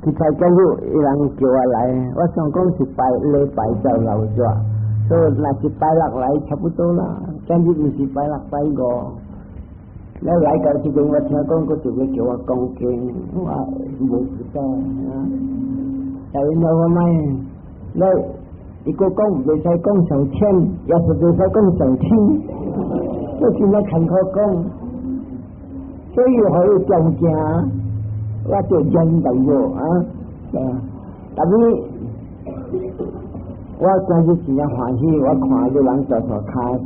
其實今日有人叫我來，我想講是拜禮拜就留咗，所以若是拜六來差不多啦。今日毋是拜六拜五，你來到這邊我聽講閣就欲叫我講經，我無記得啊。但是我買，你伊閣講袂使講上淺，也是袂使講上深，我真正艱苦講，所以予伊中正。我就忍到咗啊！但是我今日真正歡喜，我看你人做做較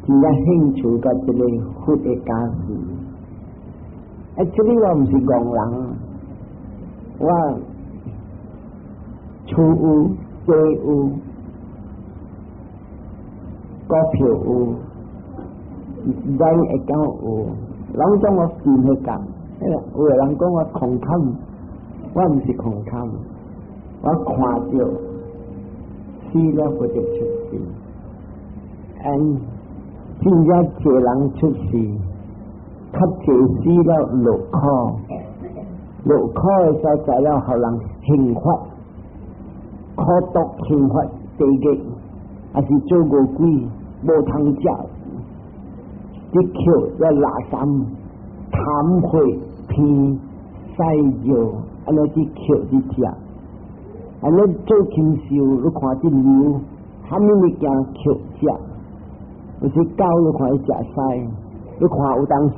真正興趣佮這个佛的教示。啊，這裡我毋是戇人，我厝有，地有，股票有，bank account 有，攏總我見彼講。有的人講我空坎，我毋是空坎，我看著死了佛就出世，and 真正濟人出世，較濟死了落苦，落苦的所在了，予人刑罰，苦毒刑罰地獄，抑是做餓鬼無通食，啲抾了垃圾。痰血鼻屎尿，按呢去抾去食，按呢做禽獸，你看這牛，啥物物件抾食，有時狗你看伊食屎，你看有當時，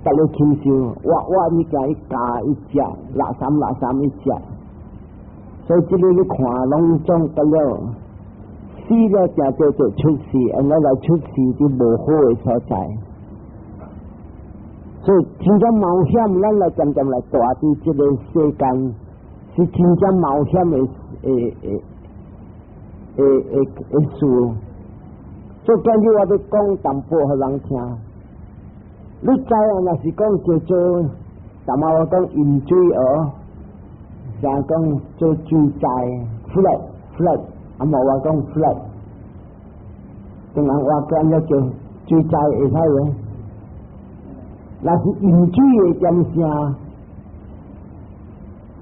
逐个禽獸活活物件伊咬伊食，垃圾垃圾伊食，所以這个你看攏總得了，死了誠濟就出世，按呢來出世佇無好的所在。所以真正冒險，咱來漸漸來蹛佇這个世間，是真正冒險的事。所以今日我欲講淡薄予人聽。你知影，若是講叫做，淡仔我講淹水哦，成講做水災，flood flood，啊無我講 flood，當然我講咗叫水災會使無？若是淹水的點聲，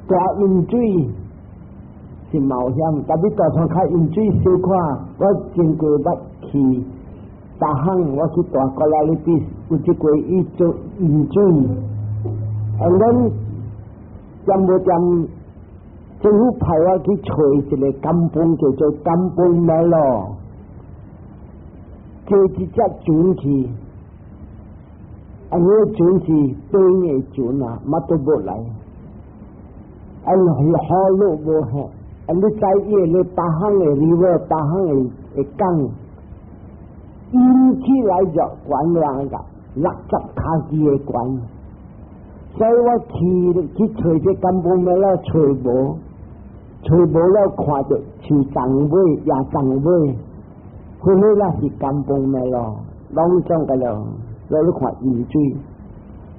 大淹水是冒險，特別大窗較淹水小可，我經過捌去逐項，我去大過來呢邊有一過伊做淹水，and then 點無點政府派我去揣一个 kampung 叫做 Kampung Melor，坐一隻船去。啊！那個船是短的船啊，乜都無來。啊，河路無遐，啊，你知伊個 Pahang 的 river，Pahang 的江，淹起來就懸兩個60跤尺的懸。所以我去去揣這 Kampung Melor 揣無，揣無了看著樹叢尾也叢尾，彼個那是 Kampung Melor，攏總個了。所以你看淹水，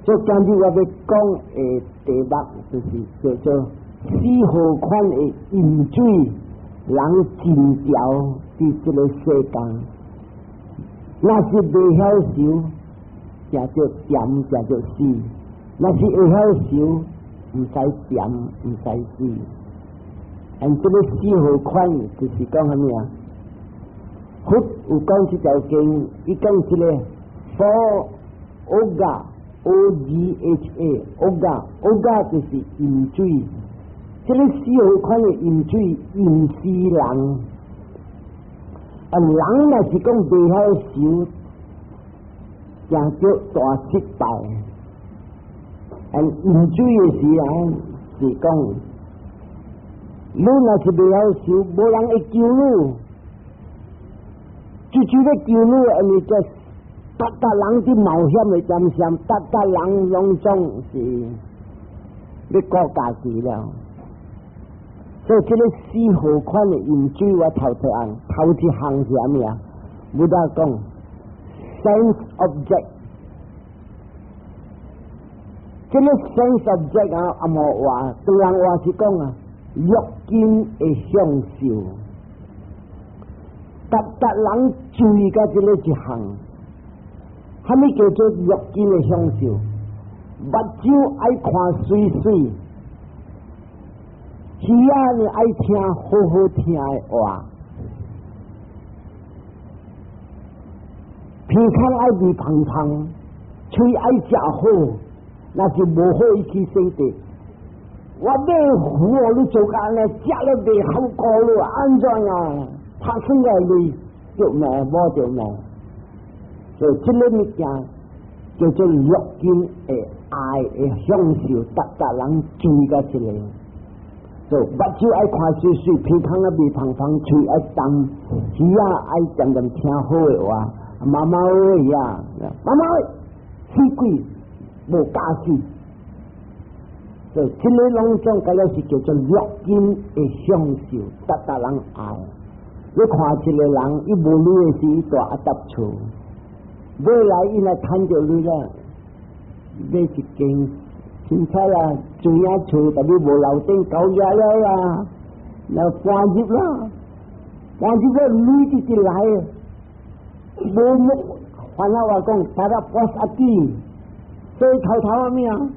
所以今日我欲講的題目就是叫做四號款的淹水，人真牢佇這个世間，若是袂曉受，誠著恬誠著死；若是會曉受，毋使恬，毋使死。按這个四號款就是講啥物啊？佛有講這條經，伊講這个。Four Ogha O G H A Ogha Ogha 就是淹水，這个四號款的淹水淹死人。啊，人若是講袂曉受，誠著大失敗。啊，淹水的時啊，是講，你若是袂曉受，無人會救你，就就欲救你，因為這。逐逐人佇冒險的點心，逐逐人攏總是欲顧家己了。所以這个四號款的淹水，我頭一項，頭一項是啥物啊？Buddha 講 sense object，這个 sense object 啊，阿無話，唐人話是講啊，欲境的享受，逐逐人注意到這个一項。啥物叫做欲境的享受？目睭愛看媠媠，耳仔呢愛聽好好聽的話，鼻孔愛味芳芳，喙愛食好，若是無好伊去洗地。我買魚哦，你做工呢，食了袂好過咯，按怎啊？拍算個鐳著命無著命，所以這个物件叫做六根的愛的享受，逐逐人注意到這个。所以目睭愛看媠媠，鼻孔愛味芳芳，喙愛重，耳仔愛恬恬聽好的話。媽媽喂呀，媽媽喂，死鬼無教死。所以這个攏總該了是叫做六根的享受，逐逐人愛。你看一个人，伊無鐳的時，伊蹛阿搭厝，未來伊來趁著鐳啦，買一間凊彩啦，住仔厝，特別無樓頂高壓了啦，然後搬入啦，搬入了鐳直直來，無目，番仔話講，tak ada puas hati，所以頭頭啊咩啊？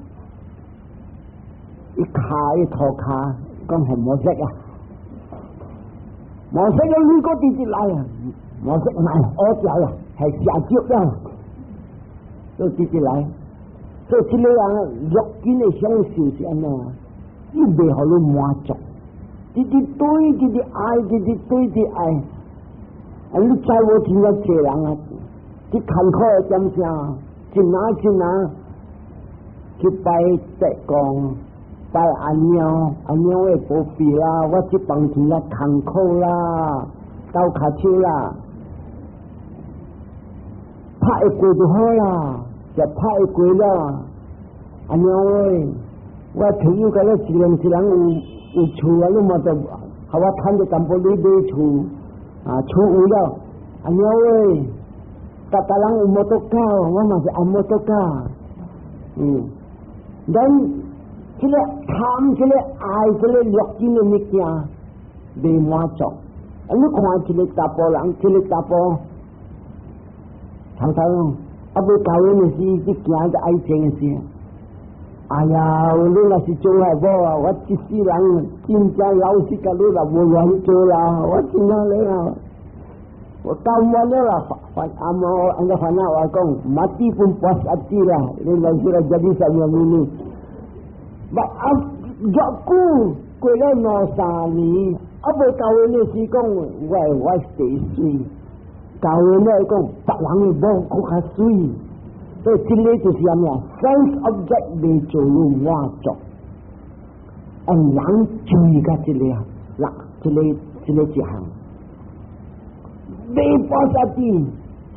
伊跤伊塗跤，講係無識啊，無識個鐳閣直直來啊，無識來學掉啦，係下腳了，都直直來。所以這个人六根的享受是按怎？伊袂予你滿足，直直對，直直愛，直直對，直愛。啊，你知無真正濟人啊？佇艱苦的點聲，一拿一拿去拜濟公。拜阿娘，阿娘的保庇啦，我這幫真正艱苦啦，鬥跤手啦，拍會過就好啦，就拍會過了。阿娘喂，我朋友甲你一人一人有厝啊，你嘛就予我趁著淡薄鐳買厝，啊厝有了。阿娘喂，逐逐人有摩托車，我嘛是愛摩托車。咱這个貪，這个愛，這个六根的物件袂滿足。啊，你看一个查埔人，一个查埔，頭頭啊欲結婚的時，去行個愛情的時，哎呀，你若是做愛某啊，我這世人真正老實共你啦，無願做啦，我真正咧啊，我到滿了啦，番阿毛按照番仔話講，mati pun puas hati 啦，你來是來jadi suami ni。啊，偌久過了兩三年，啊未結婚的時講，我第媠，結婚了講，別人的某閣較媠，所以這个就是啥物啊？Sense object 袂做你滿足，啊人注意到這个啊，嗱，這个一項，袂 puas hati，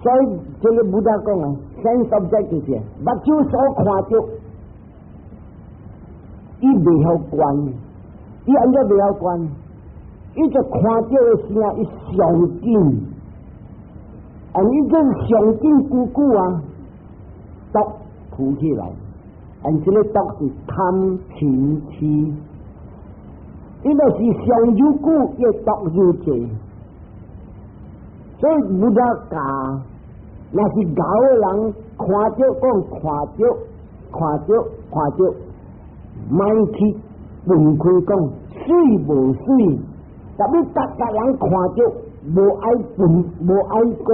所以這个 Buddha 講啊，sense object 就是目睭所看著。伊袂曉關，伊按怎袂曉關？伊就看著的聲，伊上緊，啊！伊這上緊久久啊，毒浮起來，啊！這个毒是貪嗔痴，伊若是上愈久，伊毒愈濟。所以 Buddha 教，若是𠢕的人看著講看著，看著看著。莫去分開講媠無媠，特別逐逐人看著無愛分，無愛講，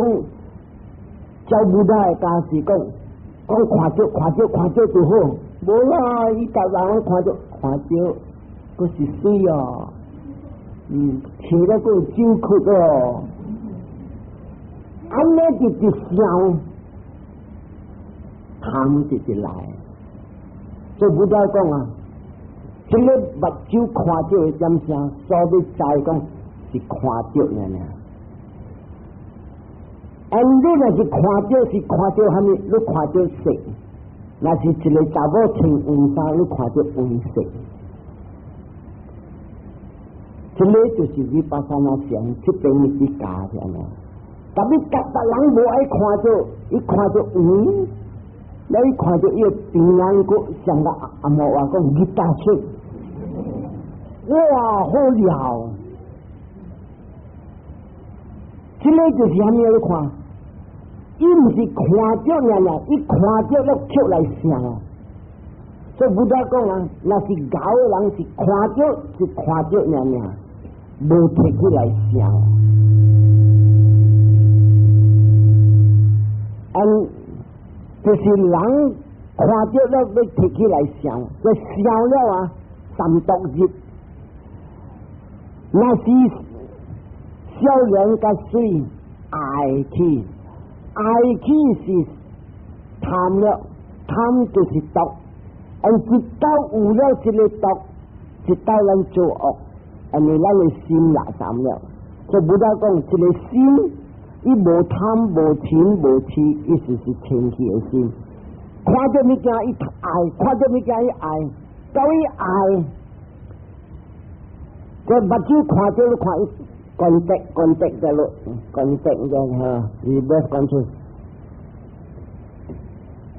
照 Buddha 的教示講，講看著看著看著就好，無啦，伊逐人看著看著，閣是媠哦，聽了閣有酒咳哦，按呢直直想，貪直直來。所以 Buddha 講啊，這个目睭看著的點聲，所以知講是看著爾爾。啊，你若是看著是看著啥物？你看著色，若是一个查某穿黃衫，你看著黃色。這个就是 vipassana 禪，這邊是教的按呢。特別逐逐人無愛看著，伊看著黃。你看著伊个邊眼骨像個阿毛話講熱大出，哇，好厲害！這个就是啥物？你看，伊毋是看著爾爾，伊看著了卻來想，所以 Buddha 講啊，若是𠢕的人是看著是看著爾爾，無提起來想。嗯，就是人看著了欲提起來想，這想了啊，三毒入。若是少年佮媠愛去，愛去是貪了，貪就是毒。而一到有了這個毒，一到咱做惡，因為咱的心垃圾了。所以 Buddha 講，這個心，伊無貪無嗔無痴，意思是清氣的心。看著物件伊愛，看著物件伊愛，到伊愛，這目睭看著你看伊 contact contact 的咯，contact 的哈，reverse control。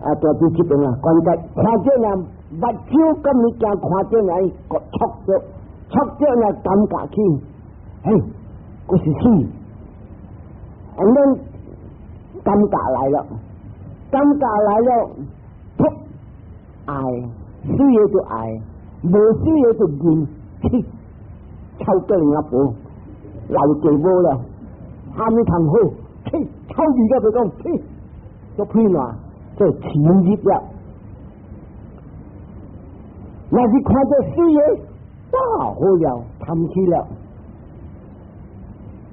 啊，大致這邊啊，contact 看著呢，目睭佮物件看著呢，伊觸著，觸著呢感覺起，嘿，閣是媠，and then 感覺來了，感覺來了，噗，愛，媠的就愛，無媠的就厭，切，臭到人阿婆，老雞母了，蝦米通好，切，臭味到欲講，切，做屁爛。做情入了，若是看著媠的，哇，好了，貪起了，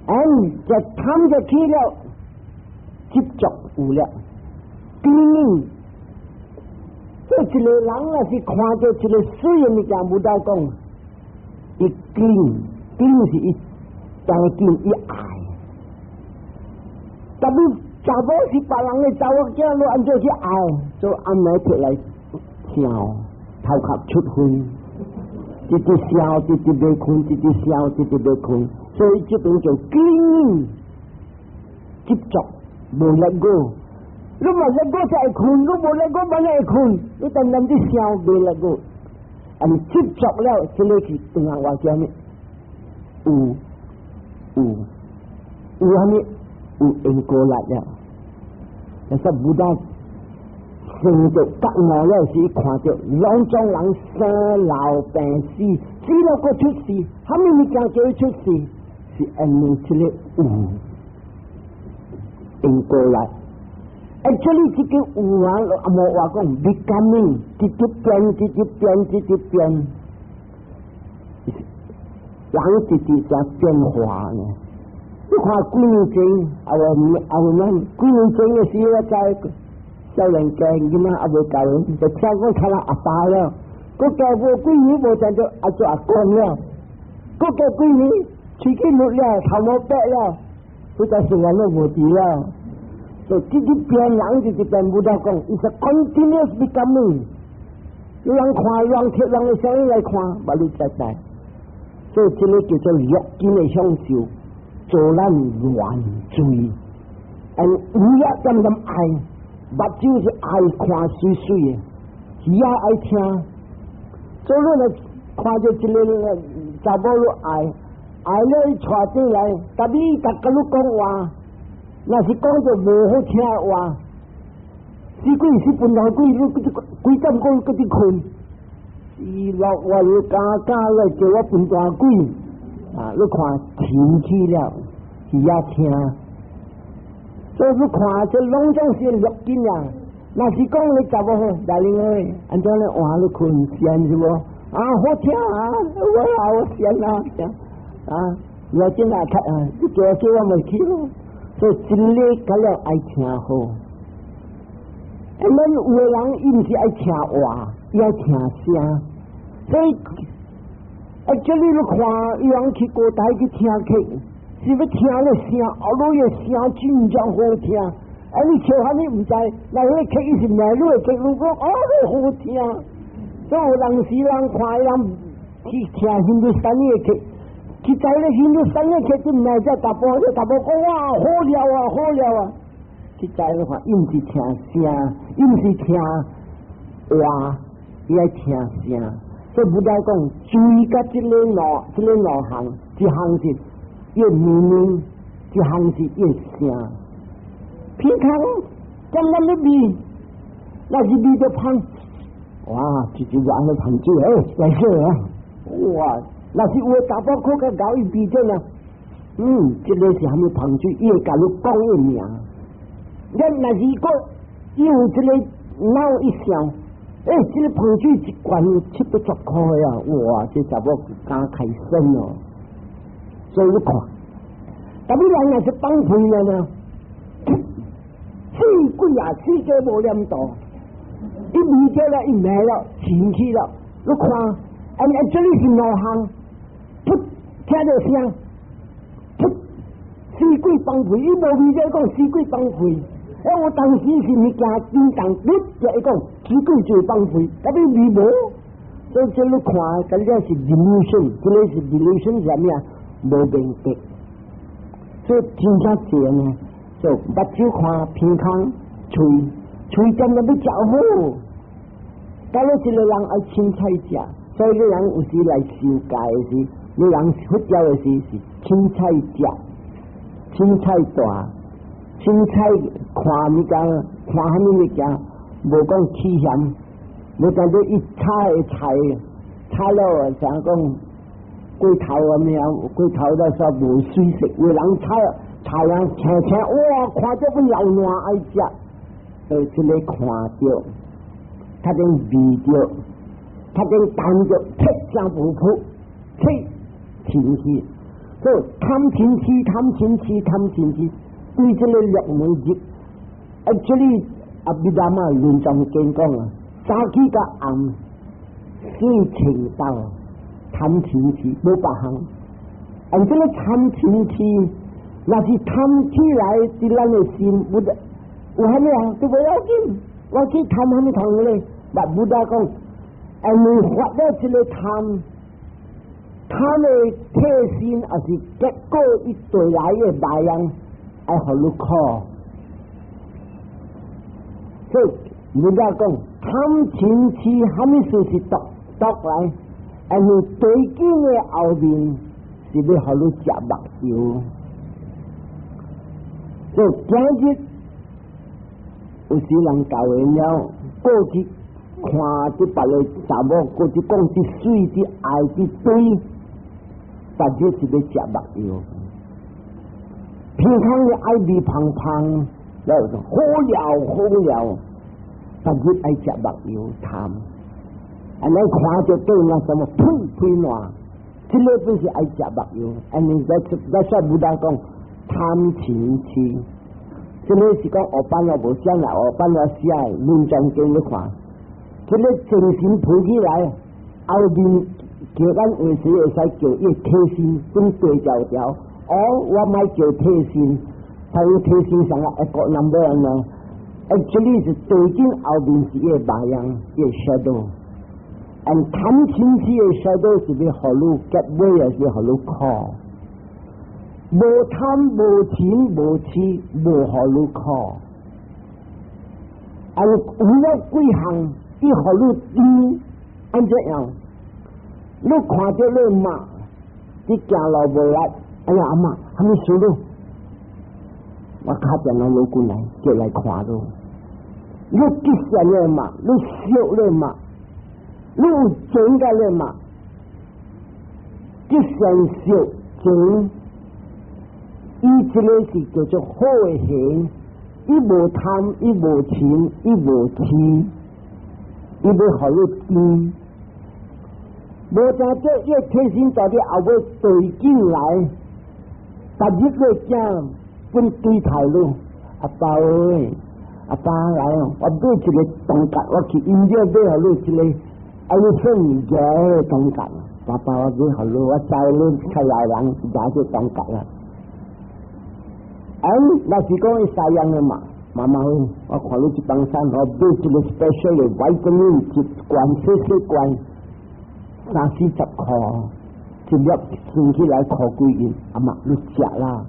嗯，就貪就起了，執著有了，變，這一個人若是看著一個媠的物件，Buddha 講，伊 cling，cling 是伊當緊伊愛，特別查某是別人的查某囝，你按怎去愛？做暗暝起來想，頭殼出血，直直想，直直袂睏，直直想，直直袂睏，所以這邊叫 cling 執著無 let go。你嘛 let go 才會睏，你無 let go 嘛會睏，你單單佇想袂 let go，啊，你執著了，這個是當下話叫咩？有有有啥物？有因果力了。但是 Buddha 生著覺悟了時，看著攏總人生老病死，死了閣出世，啥物物件叫伊出世？是因為這個有因果力。Actually，這個有啊，無話講，becoming，直直變，直直變，直直變，人直直在變化呢。你看幾年前，啊無啊無咱幾年前的時，我在少年家囡仔猶未夠，就聽講較老阿爸了。閣加無幾年無就做阿做阿公了。閣加幾年，喙齒綠了，頭毛白了，不知生活攏無佇了。所以直直變人，直直變，Buddha 講，is a continuous becoming。有人看，人貼人的聲音來看，無你知知。所以這個叫做欲境的享受，做咱亂墜。嗯，有影點點愛，目睭是愛看媠媠的，耳仔愛聽。所以你若看著一個查某你愛，愛了伊帶轉來，但你逐佮你講話，若是講著無好聽的話，死鬼死笨頭鬼，你幾點鐘閣佇睏？伊落我你敢敢來叫我笨大鬼啊！你看停去了，耳仔聽，所以你看這攏總是欲境啊！若是講你查某好，來你哎，按怎咧換你睏仙是無？啊，好聽啊！我好仙啊！啊，我真啊睇啊，你叫叫我咪去咯。所以真理較了愛聽好。啊，咱有的人伊毋是愛聽話，伊愛聽聲，所以啊，這裡你看，有人去歌台去聽曲，是欲聽那聲，哦，你的聲真正好聽。啊，你唱啥物毋知，那彼個曲伊是罵你的曲，你講哦，好聽。所以有當時人看人去聽印度山的曲，去知咧印度山的曲，就罵這查埔，這查埔講哇，好料啊，好料啊。去知的話，伊毋是聽聲，伊毋是聽話，伊愛聽聲。所以 Buddha 講，注意佮這个兩，這个兩項，一項是伊的明，一項是伊的聲。鼻空，點點咧味，若是味著芳，哇，直接按呢噴水，來水啊！哇，若是有的查某較較𠢕伊鼻準啊，這个是啥物噴水，伊會共你講伊名。咱若是講伊有這个腦一想，這个噴水一罐七八十箍啊，哇，這查某敢開心哦。所以你看，特別人若是放屁了呢，死鬼啊，死個無念道，伊味著了，伊罵了，生氣了，你看，按按這裡是兩項，噗，聽著聲，噗，死鬼放屁，伊無味著講死鬼放屁，我當時是物件叮當，你就會講死鬼就放屁，特別味無，所以這你看，這個是 delusion，這个是 delusion 是啥物啊？無明白，所以真正濟呢，就目睭看鼻孔喙，喙尖就欲食好。假如一个人愛凊彩食，所以你人有時來受戒時，你人佛教的時是凊彩食，凊彩大，凊彩看物件，看啥物物件，無講起嫌，你感覺伊炒的菜，炒了像講過頭啊咩啊，過頭了煞無水色，有人炒菜啊，青青哇，看著欲流爛愛食，所以這个看著，較緊味著，較緊談著，切聲無噗，切情緒，所以貪嗔痴，貪嗔痴，貪嗔痴，對這个六門入，這裡阿彌陀嘛論藏經講啊，早起佮暗四情道。貪嗔痴無別項，按這个貪嗔痴，若是貪起來，佇咱的心，有有啥物啊？都無要緊，我去貪啥物貪咧？但 Buddha 講，因為發了這个貪，貪的體身，抑是結果伊帶來的模樣，愛予你苦。所以 Buddha 講，貪嗔痴，啥物事是毒毒來？因為對境的後面是欲予你食目油，所以今日有時人教會了，過去看這別个查某，過去講這水、這愛、這對，實際是欲食目油。平常的愛味芳芳，了好料好料，實際愛食目油貪。按呢看著對那什麼呸呸爛，這个本是愛食目油。按呢在在說 Buddha 講貪嗔痴，這个是講學班了無講啦，學班了寫論藏經你看，這个精神浮起來，後面叫咱有時會使叫伊體身變對條條。哦，我莫叫體身，他有體身上啊一個 number 呢？Actually 是對境後面是伊个模樣，伊个 shadow。And 貪嗔痴的 shadow 是欲予你結尾，也是予你苦。無貪無嗔無痴，無予你苦。啊，有了幾項，伊予你甜，按怎樣？你看著你媽，你行路無力，哎呀阿媽，啥物事你？我敲電話老君來，叫來看你。你結善你媽，你惜你媽。你有情佮你媽？結善惜情，伊這个是叫做好的行，伊無貪，伊無嗔，伊無痴，伊欲予你甜。無正這伊體身在你後尾對境來，逐日個囝分對頭路，阿爸喂，阿爸來哦，我買一个銅角，我去音樂買予你一个。啊！你算嘅銅角，爸爸我買予你，我知你較老人買這銅角啦。哎，若是講伊西洋的嘛，媽媽喂，我看你這幫衫，我買一个 special 的 vitamin 一罐細細罐，三四十箍，一粒算起來箍幾銀，阿媽你食啦。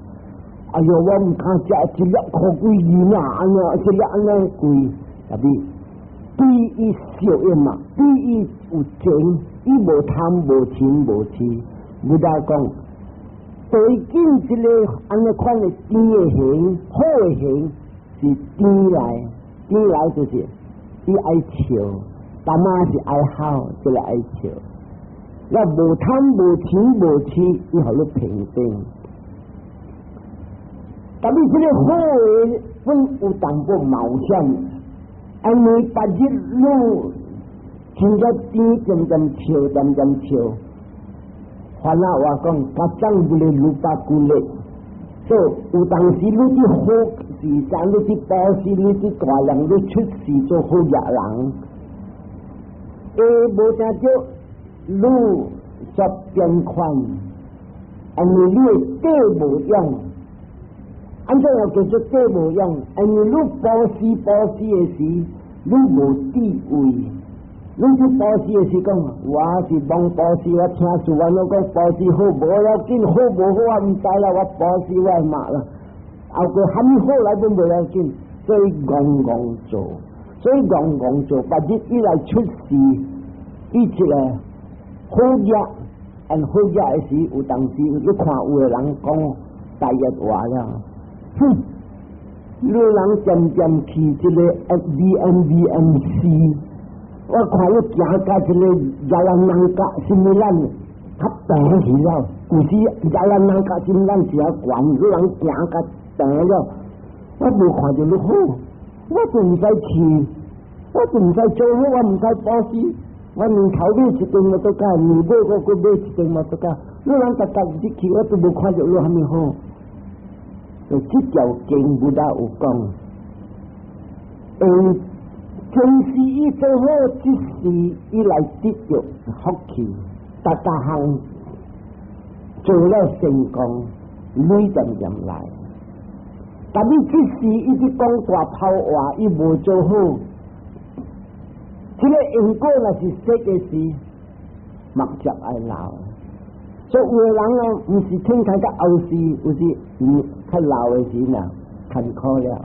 哎喲，我毋敢食一粒箍幾銀啊！按呢一粒按呢貴，特別對伊惜的嘛，對伊有情，伊無貪無嗔無痴。Buddha 講，對境這个按呢款的甜的形，好的形是甜來，甜來就是伊愛笑，淡仔是愛哭，這個愛笑。我無貪無嗔無痴，伊予你平等。但是這個好的，阮有淡薄冒險，因為別日你真正甜，漸漸笑，漸漸笑。番仔話講，發展不咧六百幾咧，所以有當時你佇好時間，你佇布施，你佇大人，你出世做好業人，會無聽著你煞變款，因為你的底無用。按怎樣叫做底無用？因為你布施布施的時，你無智慧。你去布施的時講，我是幫布施，我聽師父攏講布施好，無要緊，好無好我毋知啦，我布施我會嘛啦。後過蝦米好來都無要緊，所以戇戇做，所以戇戇做，別日伊來出世，伊一個好業，按好業的時，有當時你看有的人講大日話了。哼！你人漸漸去這個 B M B M C，我看你行到這個 Jalan Nangka 啥物咱較平去了，舊時 Jalan Nangka 啥物咱是較懸，你人行較平了，我無看著你好，我就毋使去，我就毋使做好，我毋使布施，我年頭買一間摩托車，年尾我閣買一間摩托車，你人逐逐日去，我都無看著你蝦米好。就這條經 Buddha 有講，前世伊做好，這世伊來得著福氣，逐逐項做了成功，鐳漸漸來。但你這世一直講大炮話，伊無做好，這個因果若是說的是，目接愛老。所以有的人啊，毋是天看較後世，有時毋較老的時呢，艱苦了。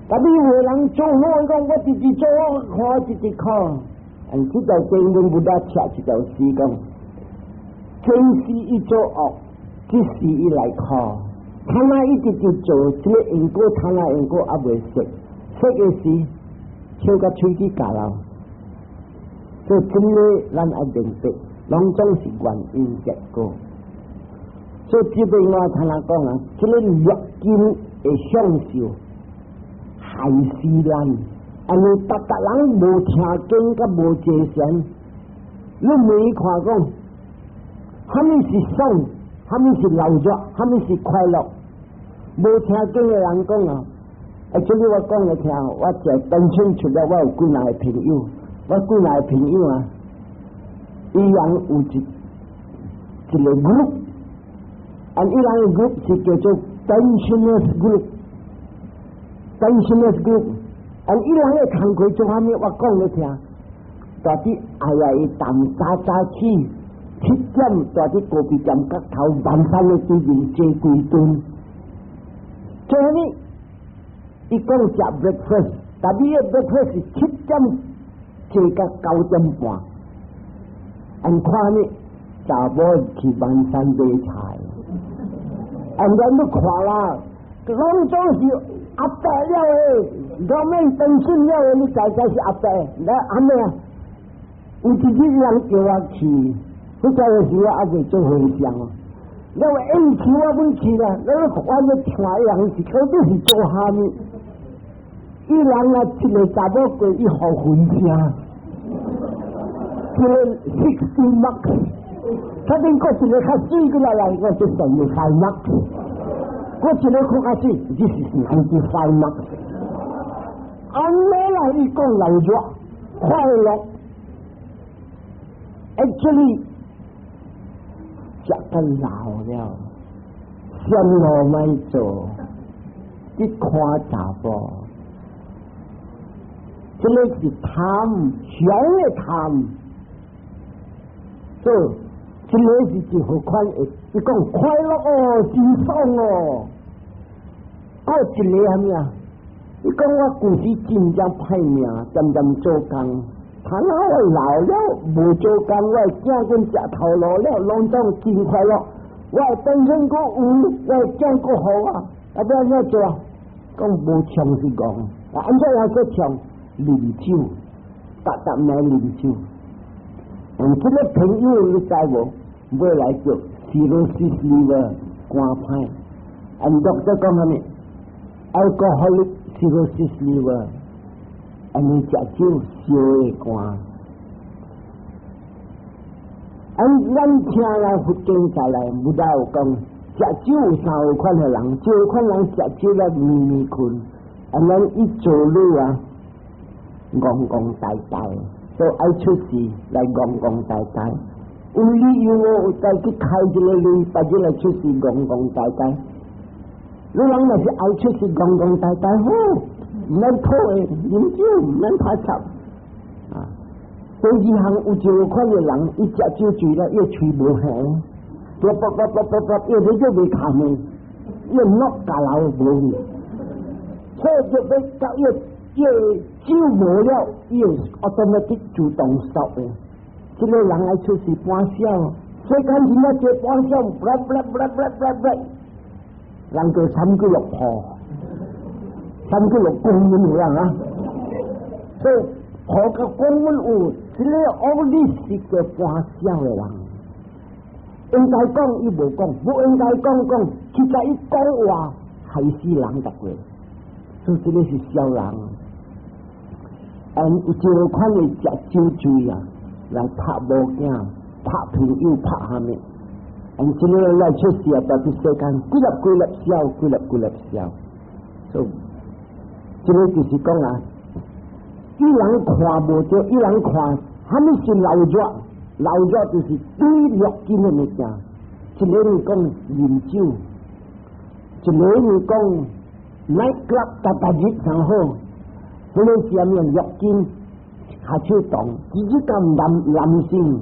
但你有的人做好，講我直直做好，看直直看。嗯，這條經文 Buddha 寫一條詩講，前世伊做惡，這世伊來苦。他那一直直做，這個因果，他那因果猶未釋，釋的時，笑甲喙齒咬了。所以真的，咱愛明白，攏總是原因結果。所以這邊我聽人講啊，這個六根會享受，害死人。因為逐逐人無聽經佮無坐禪，你問伊看講，蝦米是爽，蝦米是老熱，蝦米是快樂？無聽經的人講啊，啊，這裡我講來聽，我在單身出來，我有幾若個朋友，我幾若個朋友啊，伊人有一個 group，啊，伊人的 group 是叫做 pensioners group，pensioners group，啊，伊人的工課做蝦米？我講你聽，蹛佇哎呀，伊淡早早起7點，蹛佇咖啡店角頭萬山的對面坐幾頓，做蝦米？伊講食 breakfast，但伊的 breakfast 是7點坐到9點半，按看呢，查某去萬山買菜，按咱都看啦，攏總是阿伯了的，我免登信了的，你知知是阿伯，來按呢啊？有一日人叫我去，彼個時我猶未做和尚哦。我話欸去我阮去啦，我我咧聽伊人是到底是做蝦米？伊人啊，一個查某過伊予分聲，一個 60 marks，他頂過一個較水過來人，我就75 marks，過一個較較水，這是 95 marks。按呢啦，伊講老熱快樂，actually 食得老了，啥路莫做，去看查某。這個是貪，小的貪。所以這個是一好款的，伊講快樂哦，真爽哦。過一個蝦米啊？伊講我舊時真正歹命，漸漸做工，他那我老了無做工，我的囝阮食頭路了，攏總真快樂。我的本身閣有，我的囝閣好啊，啊欲按怎做啊？講無創是戇，啊按怎樣閣創？啉酒，逐逐暝啉酒。嗯，這個朋友你知無？尾來叫 cirrhosis liver 肝歹。嗯，doctor 講啥物？alcoholic cirrhosis liver，因為食酒燒的肝。嗯，咱聽來佛經再來，無得有講，食酒有三款的人，一款人食酒來暝暝睏，啊，咱一做女啊，戇戇呆呆，所以愛出事來戇戇呆呆。有理由哦，有再去開一个鐳，別日來出事戇戇呆呆。你人若是愛出事戇戇呆呆，好，毋免討的，啉酒毋免拍插。啊，第二項有一款的人，伊食酒醉了，伊喙無形，啵啵啵啵啵啵，伊個就袂看的，伊腦甲流無去，所以就欲到伊伊酒無了，伊會 automatic 自動 stop 的。這个人愛出事半痟，世間真正這半痟，blah blah blah blah blah blah，人叫三幾六破，三幾六公分有人啊，所以破個公分有，這個惡力是叫半痟的人。應該講伊無講，不應該講講，其實伊講話害死人逐個，所以這个是痟人。嗯，有一款的食酒醉啊，來拍某囝、拍朋友、拍蝦米，嗯，這个來出事啊，代表世間幾粒幾粒痟，幾粒幾粒痟。所以，這个就是講啊，伊人看無著，伊人看，蝦米是老熱？老熱就是最劣根的物件。一个是講飲酒，一个是講 night club 逐逐日上好，彼个是啥物劣根？下手動，自己咁男男性，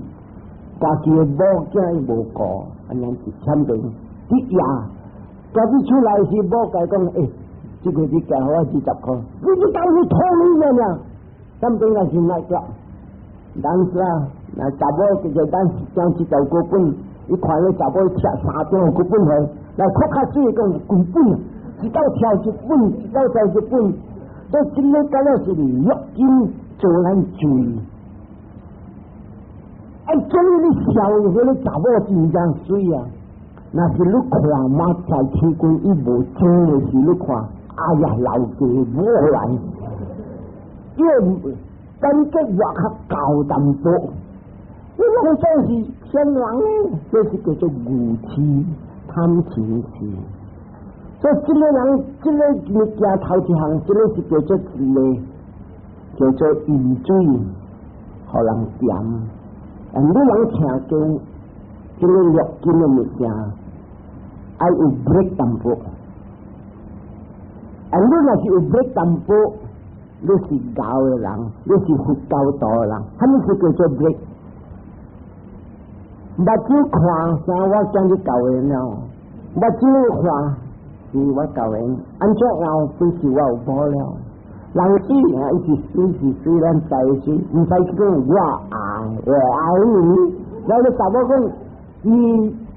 家己的某囝伊無顧，按呢是產病。啲夜，家己出來時某共講，欸，這個你加予我20箍，你這當是討論的呢？產病也是 night club，但是啊，那查某叫做咱將這條股本，伊看咧查某拆三張股本去，來擴較水講幾本，一道跳一本，一道跳一本，所以這个敢若是欲金做咱醉。啊，終於你笑彼个查某真正媠啊！若是你看馬在天光伊無精的時，你看，哎呀，老家無來，因為感覺活較厚淡薄。你攏總是騙人呢，這是叫做愚痴貪嗔痴。所以這个人，這个物件頭一項，這个是叫做一个叫做飲水，予人甜。啊，你人聽經，這个六根的物件，愛有 break 淡薄。啊，你若是有 break 淡薄，你是𠢕的人，你是佛教徒的人，啥物是叫做 break？目睭看啥？我將你教的了。目睭看是我教的，按怎樣不是我有無了？人死啊，伊是死是死，咱知死，毋使去講我愛我愛你。然後你查某講，你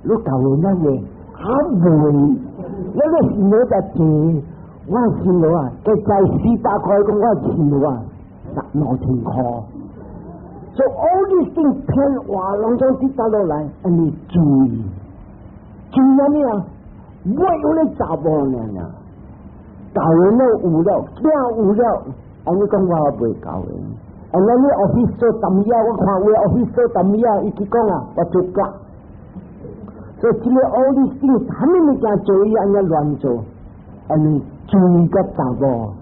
教的咱的啊袂，那個是我在錢，我辛勞啊，佢在400塊講我辛勞啊，2000箍。所以 all these things 騙話攏總跌打落來，按呢醉，醉啥物啊？我有咧查某爾爾，教人了有了，囝有了，按呢講我袂教人。按呢你 office 做淡仔，我看有 office 做淡仔，伊去講啊，我做假。所以這个 all these things，啥物物件做伊按呢亂做，按呢醉甲查某，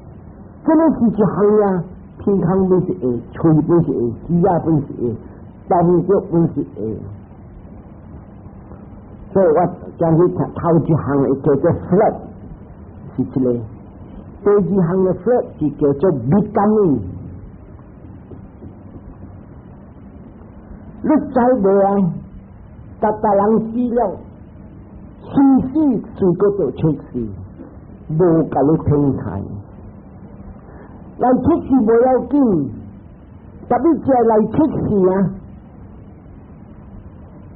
這个是一項啊。天空本是會，喙本是會，耳仔本是會，動作本是會。所以我將去頭一項會叫做 flirt，是這个。第二項的 flirt 是叫做 becoming。你知無啊？逐逐人死了，隨死隨個就出事，無共你平台。來出事無要緊，特別這來出事啊，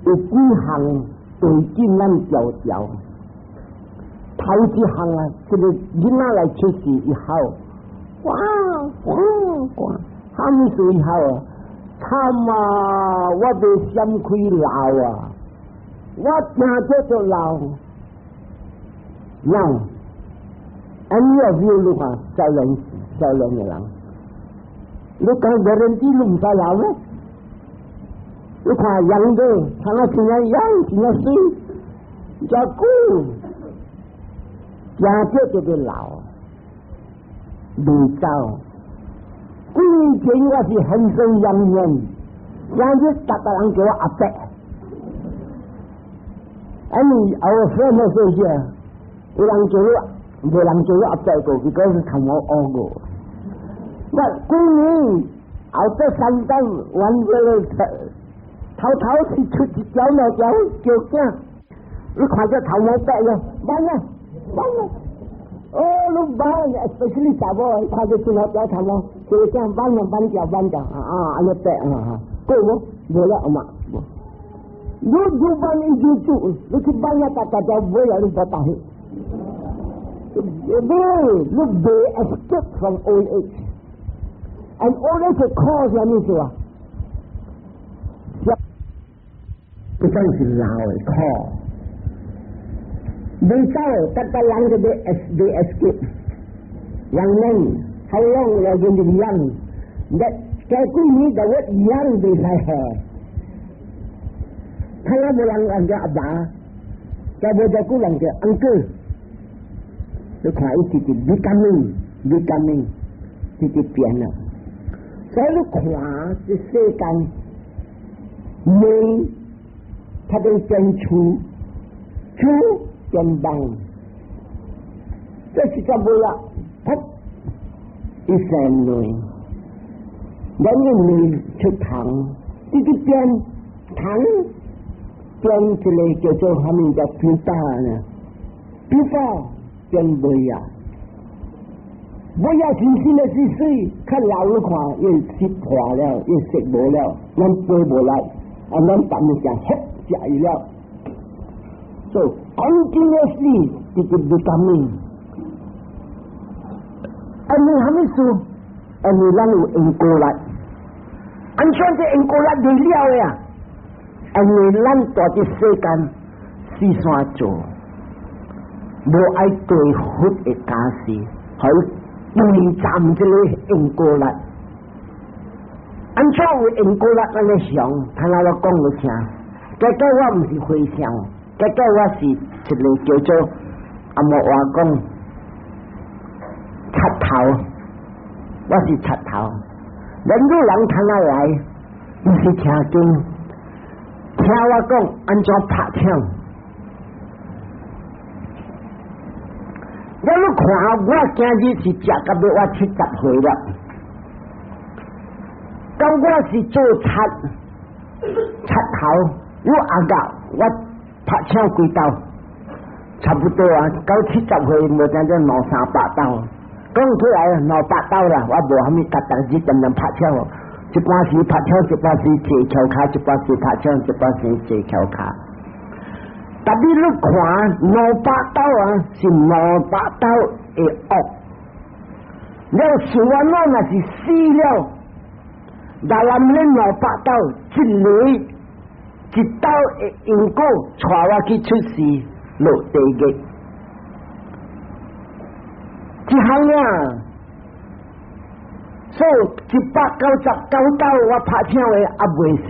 有幾項對緊咱條條。頭一項啊，這个囡仔來出事以後，哇哇哇，啥物事好啊？慘啊！我袂閃開老啊！我聽著就老。Now, any of you 你看少年少年的人，你講 guarantee 你毋使老咩？你看樣子，看我真正樣，真正媠，真久，聽著就會老，袂走。幾年前我是很生養年，今日逐個人叫我阿伯。And our friend also here，有人叫我，無人叫我阿伯過，because 頭毛烏過。我幾年後得三等，完咗頭頭是出一條兩條叫囝，你看這頭毛白了，慢啊，慢啊。哦，你慢，especially 查某，看這出兩條頭毛，叫囝慢啊，慢掉慢掉，啊啊，按呢白啊，過無？無了嘛，無。你做慢你就做，你去慢啊，大家就無了，你不答應。你你袂 escape from old age，and old age cause 啥物事啊？這種是老的 cause。袂走，逐個人就欲欲 escape。Young man, how long you are going to be young? That 這幾年就 word young 袂使下。睇下無人人叫阿爸，再無這久人叫 uncle。你看伊直直 becoming becoming 直直變啦。所以你看這世間，命它都變粗，粗變棒，這是就無啦。噗，一生內，兩個內出糖，直直變糖，變一個叫做啥物叫 pupa 呢？pupa 變尾啊！尾啊，新鮮的是水，較老你看，又濕破了，又色無了，咱飛無來，啊，咱別物件翕食伊了。So continuously 直直 becoming。因為啥物事？因為咱有因果力。按怎這因果力袂了的啊？因為咱蹛佇世間四山做，無愛對佛的教示，去對站這個因果力。按怎有因果力按呢想？聽我講你聽。結果我毋是和尚，結果我是一個叫做阿莫話講賊頭，我是賊頭。人女人聽我來，毋是聽經，聽我講按怎拍槍。你看我今日是食到欲我70歲了，當我是做賊賊頭，我阿甲我拍槍幾刀，差不多啊，到70歲無聽做兩三百刀，講起來兩百刀啦，我無蝦米逐逐日點點拍槍，一半時拍槍，一半時坐橋跤，一半時拍槍，一半時坐橋跤。特別你看兩百刀啊，是兩百刀的惡。了事完了若是死了，那咱咧兩百刀，一個一刀的因果，帶我去出世落地獄。這項啊，所以199刀我拍槍的猶未識，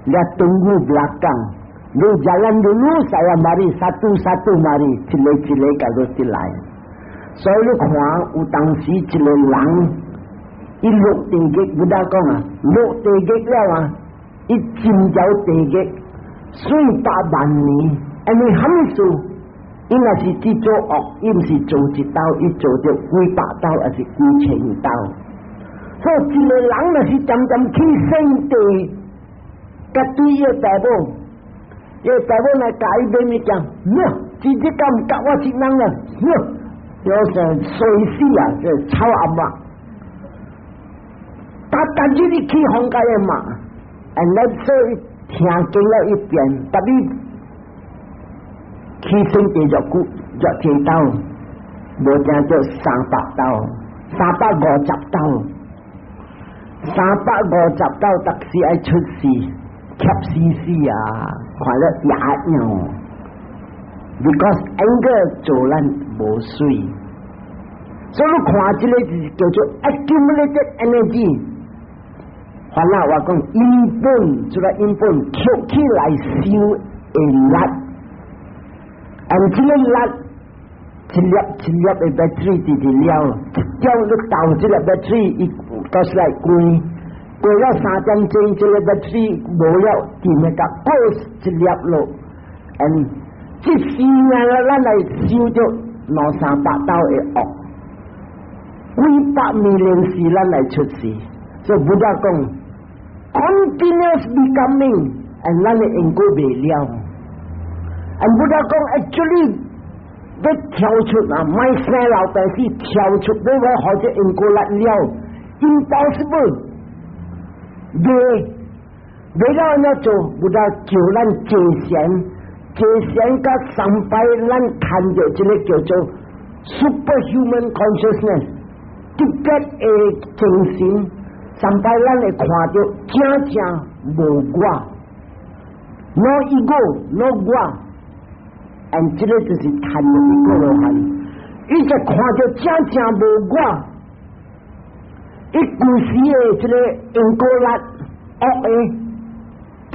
你 tunggu belakang。你 jalan dulu saya mari satu satu mari 一個一個共你進來，所以你看有當時一個人，伊落地獄，佛陀講啊，落地獄了啊，伊進入地獄四百萬年，因為啥物事？伊若是去做惡，伊毋是做一刀，伊做著幾百刀，抑是幾千刀。所以一個人若是漸漸去聖地，佮對伊個大母。伊大母來教伊買物件，喏，直接敢毋教我一人啊，喏，有成衰死啊，這臭阿媽，逐逐日你去房間的罵，and 所以聽經了一遍，特別起身地就久就這刀，無聽做300刀，350刀。350道逐時愛出世，怯死死啊！看了牙癢，because anger 做咱無水，所以你看這個就是叫做 accumulated energy。煩惱我講因本，這個因本吸起來收的力，而這個力一粒一粒的 battery 直直了，一點你投這粒 battery，伊到時來關，過了3點鐘，這個 battery 無了，電會甲過一粒落，and 這時啊，咱來收著兩三百道的惡，幾百 million 世咱來出世，所以 Buddha 講 continuous becoming，and 咱的因果未了，and Buddha 講 actually 欲跳出啊，莫生老病死，跳出欲欲予這因果力了，impossible，未未了按怎做，Buddha 叫咱坐禪，坐禪佮三擺，咱看著這個叫做 superhuman consciousness，特別的精神，三擺咱會看著正正無我，no ego，no 我。and 這個就是談的一個羅漢，伊就看著正正無我，伊舊時的這個因果力惡的，噗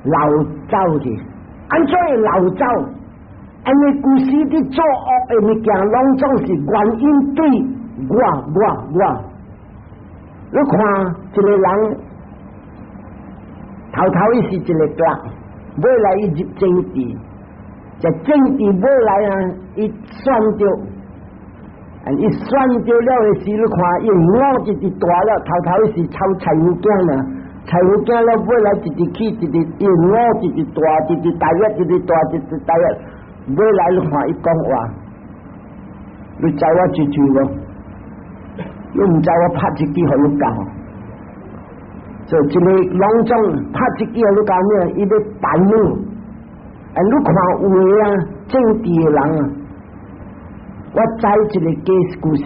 流走去，按怎會流走？因為舊時佇做惡的物件，攏總是原因對我我我。你看一個人頭頭伊是一個 clerk，尾來伊入政治，在政治尾來啊，伊選著，伊選著了的時，你看伊腦一直大了，頭頭伊是炒菜脯羹啊，菜脯羹了尾來一直去，一直伊腦一直大，一直大約，一直大，一直大約，尾來你看伊講話，你知我一句無？你毋知我拍一支予你教。就這個攏總拍一支予你教咩？伊欲煩惱。啊，你看有的啊，政治的人啊，我知一個 case 故事，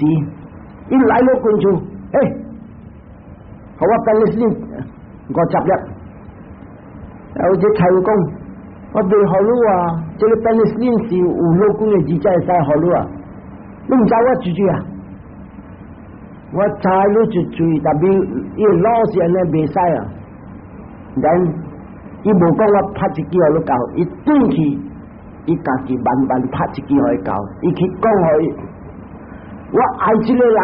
伊來了關注，欸，予我 penicillin 50粒，有隻菜講，我袂予你啊，這個 penicillin 是有老君的字才會使予你啊，你毋知我拒絕啊？我知你一嘴，但是伊老是按呢袂使啊。然伊無講我拍一支予你教，伊轉去，伊家己慢慢拍一支予伊教，伊去講予伊，我愛這個人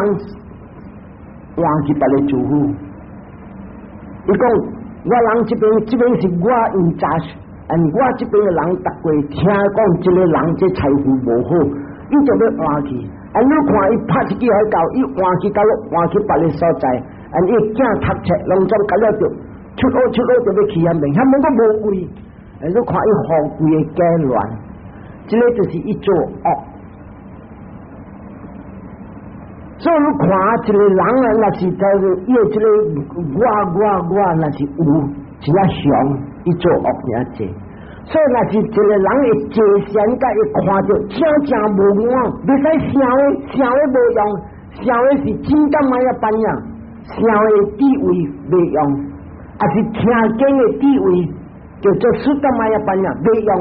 換去別个住戶。伊講我人這邊這邊是我 in charge，and 我這邊的人逐過聽講這個人這財富無好，伊就欲換去。啊！你看伊拍一支予伊教，伊換去到換去別个所在，啊！伊囝讀冊攏總甲了就出學出學就欲去遐邊，遐邊閣無位。啊！你看伊予規个家亂，這個就是伊做惡。所以你看一個人啊，若是在伊的這個我我我，若是有真正強，伊做惡真濟。所以若是一個人會坐禪，佮伊看著正正無我，袂使想的，想的無用，想的是真感嘛要扮演，想的智慧袂用，抑是聽經的智慧叫做 sutamaya paññā 袂用，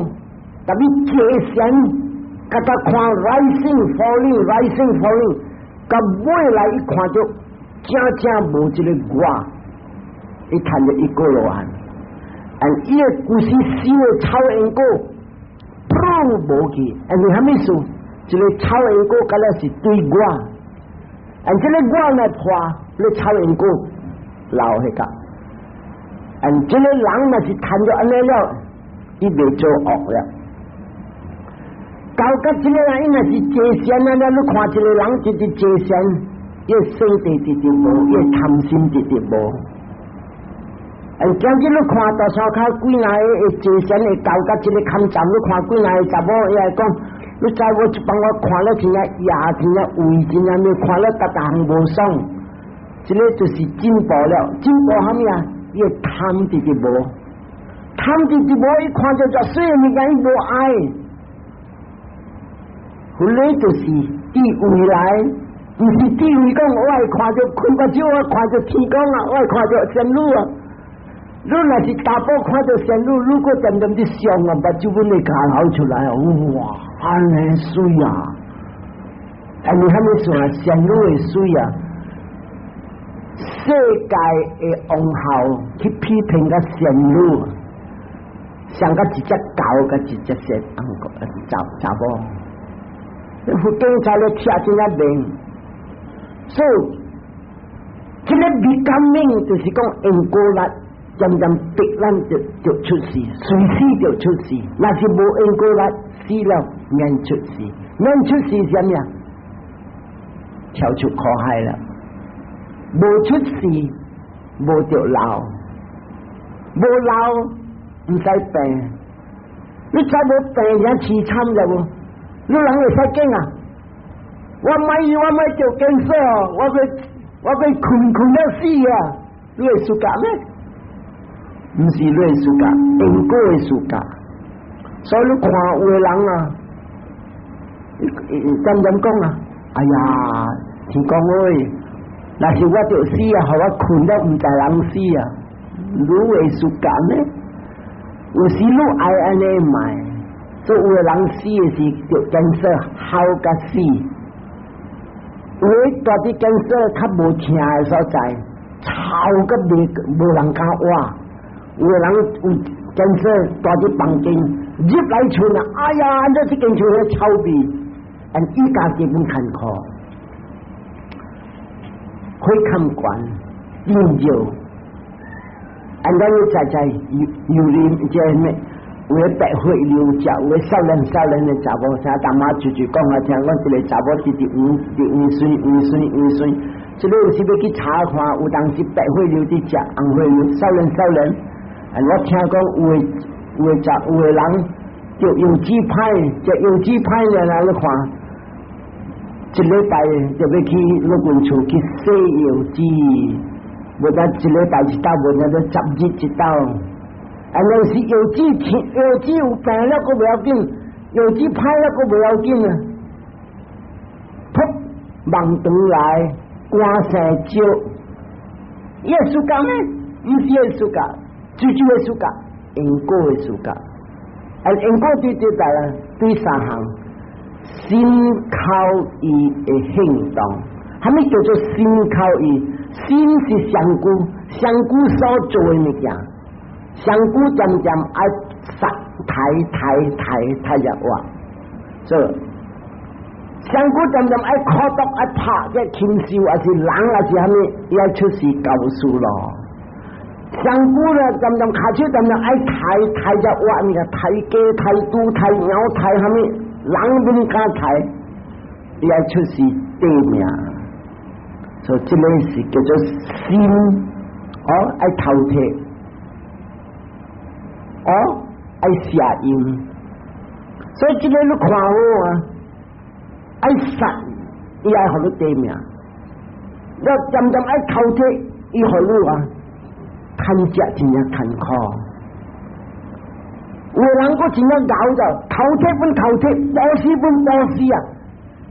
但你坐禪，佮佮看 rising falling rising falling，到尾來伊看著正正無這個我，伊趁著一個羅漢。and 伊的舊時修的臭因果，噗無去，and 是啥物事？這個臭因果敢若是對我，and 這個我若破，你臭因果留彼個，and 這個人若是趁著按呢了，伊袂做惡了。到甲這個人，伊若是坐禪啊，你看一個人直直坐禪，伊生地直直無，伊貪心直直無。今日你看大山跤幾若個會坐禪會到甲這個坎站，你看幾若個查某伊會講，你知無？這幫我看了真正野，真正胃，真正咩？看了逐逐項無爽，這個就是進步了。進步啥物啊？伊會貪直直無，貪直直無，伊看著遮水物件伊無愛。彼個就是佇未來，毋是智慧講我愛看著困目睭，我看著天公啊，我愛看著仙女啊。你若是查埔看著仙女，如果漸漸佇想啊，目睭阮會流出來啊！哇，按呢媠啊！啊，你蝦米算仙女的媠啊？世界的王后去批評個仙女，像個一隻狗，佮一隻蛇，查查某。佛經才咧聽真正明，所以這個 becoming 就是講因果力，漸漸逼咱就出世，隨時就出世。若是無因果力，死了免出世，免出世啥物啊？跳出苦海了。無出世，無著老，無老毋使病。你再無病，也淒慘了無？你人會使講啊？我莫我莫著cancer，我欲睏睏了死啊！你會 suka 咩？毋是你會 suka，因果會 suka。所以你看有的人啊，漸漸講啊，哎呀，天公喂，若是我著死啊，予我睏了毋知人死啊，你會 suka 咩？有時你愛按呢莫，所以有的人死的時著cancer 好甲死，有的蹛佇cancer 較無疼的所在，臭甲袂無人敢活。有的人有cancer蹛佇房間入來厝啊，哎呀，按怎這間厝彼臭味，按伊家己本艱苦，血坎懸，變熱，按咱在在油油啉這咩？有的白血瘤食，有的少年少年的查某，聽大媽就就講啊，聽講一個查某直直黃直黃水黃水黃水，這個有時欲去查看，有當時白血瘤佇食紅血瘤，少年少年，啊，我聽講有的有的食有的人就藥劑歹，食藥劑歹了，你看，一禮拜就欲去老君厝去洗藥劑，無得一禮拜一斗，無得10日一斗。啊，若是藥劑藥劑有病了，閣袂要緊；藥劑歹了，閣袂要緊啊。噗，夢轉來，寒生石，伊會 suka 咩？毋是會 suka，最主會 suka，因果會 suka。啊，因果對對在啊，對三項，心口意的行動，蝦米叫做心口意？心是上古，上古所做的物件。上古漸漸愛殺刣刣刣刣入活，所以上古漸漸愛苦毒愛拍這禽獸，還是人，還是蝦米，伊愛出世搞事咯。上古咧漸漸跤手漸漸愛刣刣入活，物件刣雞刣豬刣羊刣蝦米，人免敢刣，伊愛出世短命。所以這個是叫做心，哦，愛頭鐵。哦，愛邪淫，所以這個你看好啊，愛殺，伊愛予你短命；你漸漸愛偷鐵，伊予你啊，趁食真正艱苦。有的人閣真正𠢕著，偷鐵本偷鐵，布施本布施啊！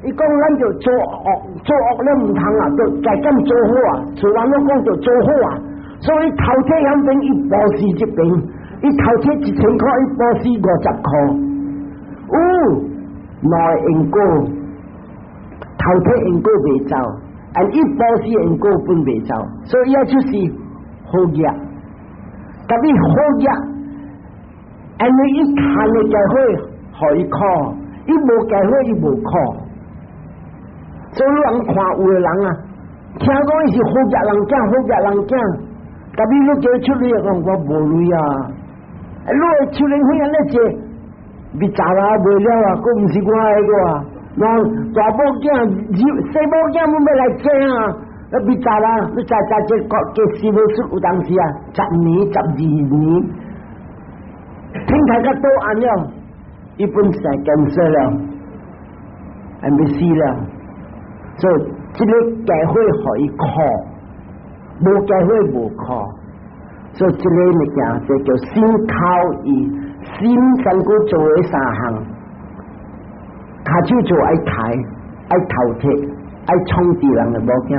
伊講咱就做惡，做惡了毋通啊，就加減做好啊。做完了講就做好啊，所以偷鐵遐邊伊布施這邊。伊偷鐵1000塊，伊布施50塊。有兩個因果，偷鐵因果袂走，按伊布施因果本袂走，所以伊愛出世好業，特別好業，因為伊趁的機會，予伊苦，伊無機會伊無苦。所以人看有的人啊，聽講伊是好業人囝，好業人囝，特別你叫伊出糧，講我無鐳啊。你會出糧費按呢濟，別查啦，袂了啊，閣毋是我的個啊。那大某囝、細某囝，阮欲來爭啊！那別查啦，你查查這個計死無出有當時啊，10年、12年，天台較倒按了，伊本生 cancer 了，還欲死了。所以這個機會予伊苦，無機會無苦。所以這個物件就叫心口意，心身軀做的三項，跤手做愛刣，愛頭鐵，愛創治人的某囝，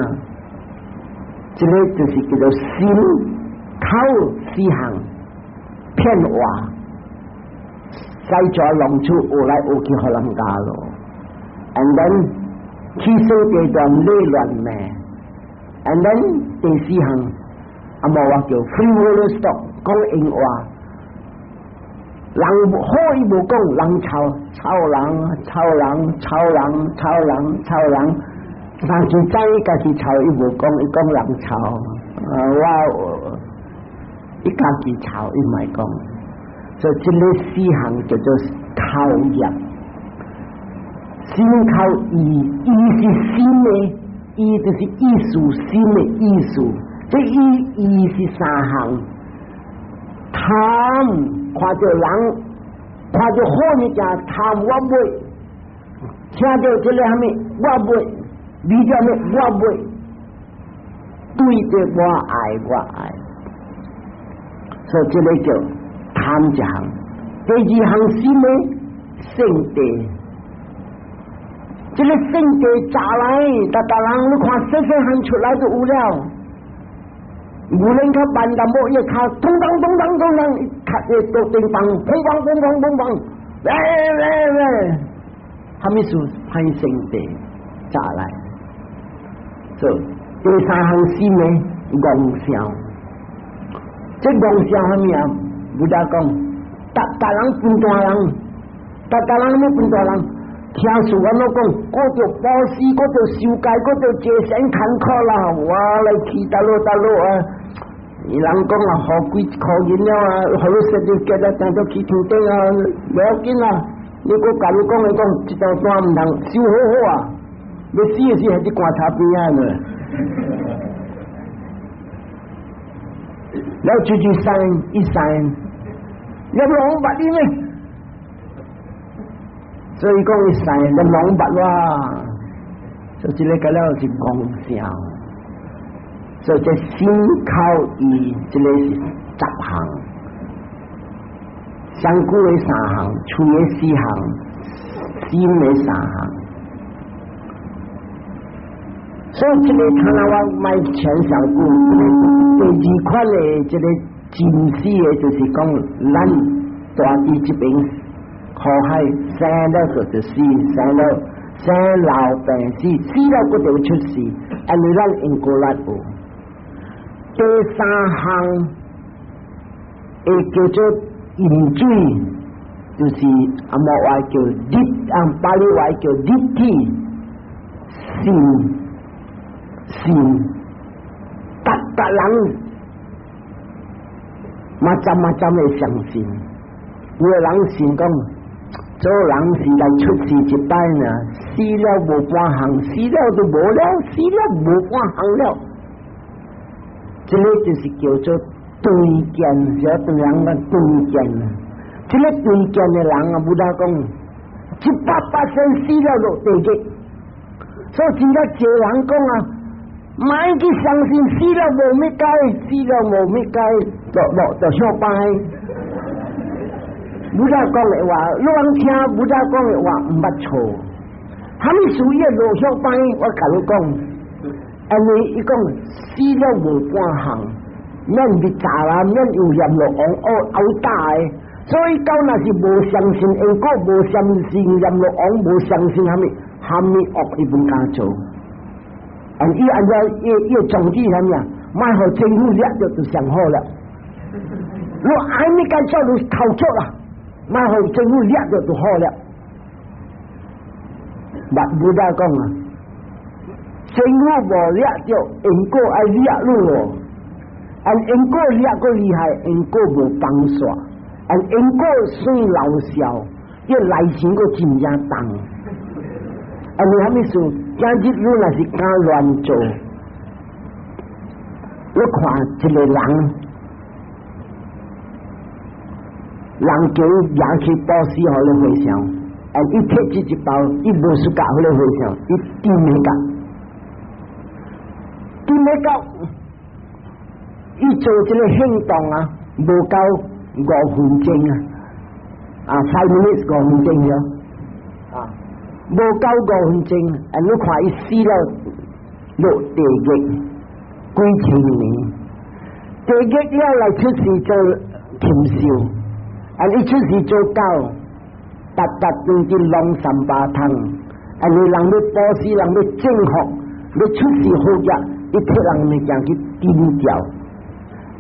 這个就是叫做心口四項騙話，使咗弄出學來學去，予人教咯。And then 起訴地段理亂命，and then 第四項啊無話叫 frivolous talk 講閒話，人好伊無講，人臭臭人臭人臭人臭人臭人。但是知家己臭伊無講，伊講人臭，啊我伊家己臭伊莫講，所以這个四項叫做口業，心口意，意是心的，意就是意思，心的意思，這意意是三項，貪看著人，看著好物件貪我買，聽著這个啥物我買。你叫咩？我買，對著我愛我愛，所以這个叫貪一項。第二項是咩？勝地，這个勝地炸來，逐逐人你看細細漢出來就有了。無論較慢淡薄，伊跤咚咚咚咚咚咚，較個桌頂房，砰砰砰砰砰砰，來來來，啥物事歹勝地炸來。所以第三項是呢，戇笑。這戇笑啥物啊？Buddha 講，逐逐人笨大人，逐逐人咩笨大人？聽說我攏講，閣著布施，閣著受戒，閣著坐禪坎坷啦，我來去佗落佗落啊！人講啊，予幾箍銀了啊，予你設定結啊，當做去天頂啊，無要緊啊！你閣共你講來講，這條單毋通收好好啊！欲死的時還佇棺材邊仔呢。了出去生一生，你攏捌你咩？所以講伊生你攏捌哇，所以這个了是戇笑。所以這心口意，這个是10項，上古的三項，喙的四項，心的三項。所以這个看來我賣前上古，這個第二款的這个真實的，就是講咱蹛佇這邊苦海生了就死，生了生老病死，死了閣就出世，因為咱因果力有。第三項會叫做飲水，就是阿摩話叫ditthi，啊巴利話叫ditthi，信信，逐逐人嘛怎嘛怎會相信？有的人信講，做人是來出世一擺呢，死了無半項，死了就無了，死了無半項了。這个就是叫做斷見，小對人個斷見啊！這个斷見的人啊，Buddha 講100%死了落地獄。所以真正濟人講啊，莫去相信死了無物解，死了無物解，就落就向拜。Buddha 講的話，你通聽 Buddha 講的話毋捌錯。啥物事伊落向拜，我共你講。因為伊講死了無半項，免去查啦，免有閻羅王哦毆打的，所以到若是無相信因果，無相信閻羅王，無相信啥物，啥物惡伊毋敢做。啊，伊按怎伊伊宗旨啥物啊？莫予政府掠著就上好了。若愛你該做就逃走啦，莫予政府掠著就好了。捌 Buddha 講啊。政府無掠著，因果愛掠你哦。按因果掠閣厲害，因果無放煞，按因果算老少，伊內心閣真正重。按你啥物事？今日你若是敢亂做，你看一个人，人叫伊舉起布施予你和尚，按伊提這一包，伊無輸教予你和尚，伊甜會到。甜會到，伊做這个行動啊，無夠5分鐘啊，啊，5 minutes 5分鐘了，啊，無夠5分鐘，啊！你看伊死了落地獄幾千年，地獄了來出世做禽獸，啊！伊出世做狗，逐逐轉去挵三巴桶，啊！你人欲布施，人欲證福，欲出世好業，伊提人物件去丟掉，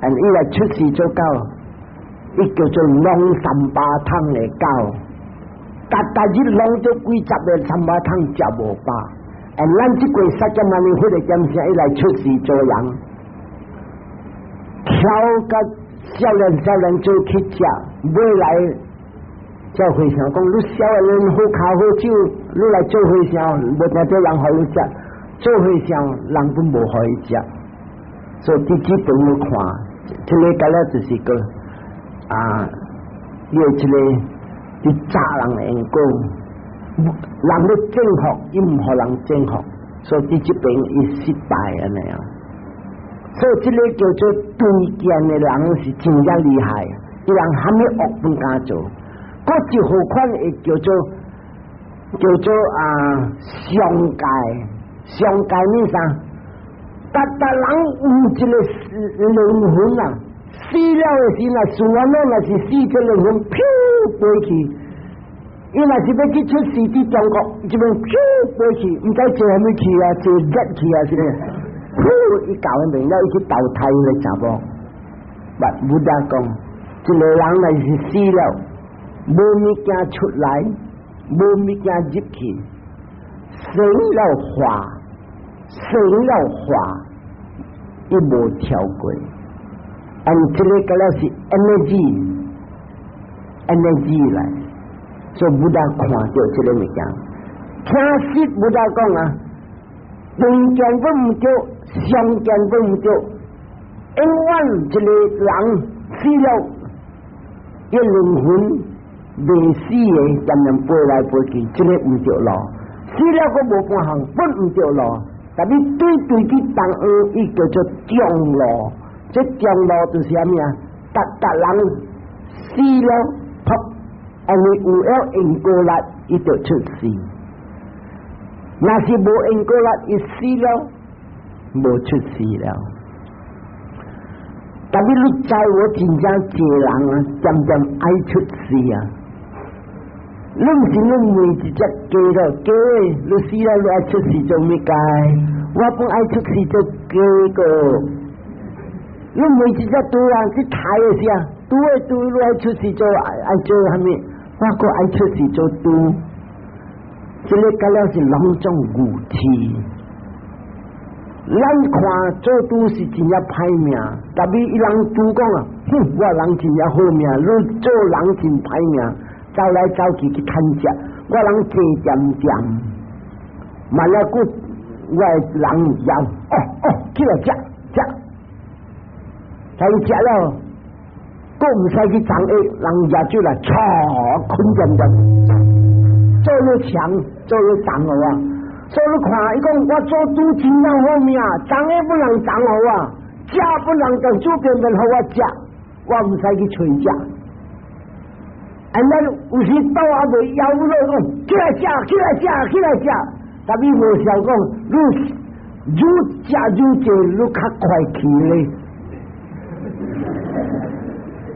啊！伊來出世做狗，伊叫做挵三巴桶的狗。逐逐日挵著幾十个三巴桶食無飽，啊！咱這個釋迦牟尼佛的點聲，伊來出世做人，挑甲少年少年做去食，尾來叫和尚講：你少年好跤好手，你來做和尚，無聽這人予你食，做和尚人都無予伊食。所以佇這本你看，這個個了就是個啊，伊這個。佇詐人的緣故，人欲證福，伊毋予人證福，所以佇這邊伊失敗按呢啊。所以這個叫做對見的人是真正厲害，伊人蝦米惡攏敢做。閣一號款會叫做啊上界，上界咩啥？逐逐人有一個靈魂啊，死了的時若算完了，若是死這靈魂，飄飛去。伊若是欲去出世佇中國，這邊飄飛去，毋知坐啥物去啊，坐熱去啊，是毋是？噗！伊到彼邊了，伊去投胎來查某。無得講，一個人若是死了，無物件出來，無物件入去，生了化，生了化，伊無跳過。按這個個了是 energy，energy 來，所以無得看著這個物件。聽實無得講啊，對見都毋對，相見都毋對，永遠一個人死了，伊靈魂未死的，漸漸飛來飛去，這個毋對路。死了閣無半項，本毋對路。但你對對去東方，伊叫做中路。這中路就是啥物啊？逐逐人死了，噗，因為有了因果力，伊就出世。若是無因果力，伊死了，無出世了。但是你知我真正濟人啊，漸漸愛出世啊。你毋是你問一隻雞咯，雞你死了你愛出世做咩解？我本愛出世做雞個。你問一隻豬啊，去抬的時啊，豬的豬你愛出世做愛做蝦米？我閣愛出世做豬。這個個了是攏總愚癡。咱看做豬是真正歹命，但是伊人豬講啊，哼，我人真正好命，你做人真歹命，走來走去去趁食，我人坐恬恬，嘛了骨我的人枵，哦哦，起來食食，才食了，閣毋使去長下，人掠住來，唰，睏恬恬，做愈強，做愈重好啊！所以你看，伊講我做豬真正好命，長的不能長好啊，食不能就煮便便予我食，我毋使去揣食。啊，咱有時肚還未枵落，講起來食，起來食，起來食。但伊無想講，愈愈食愈濟，愈較快去咧。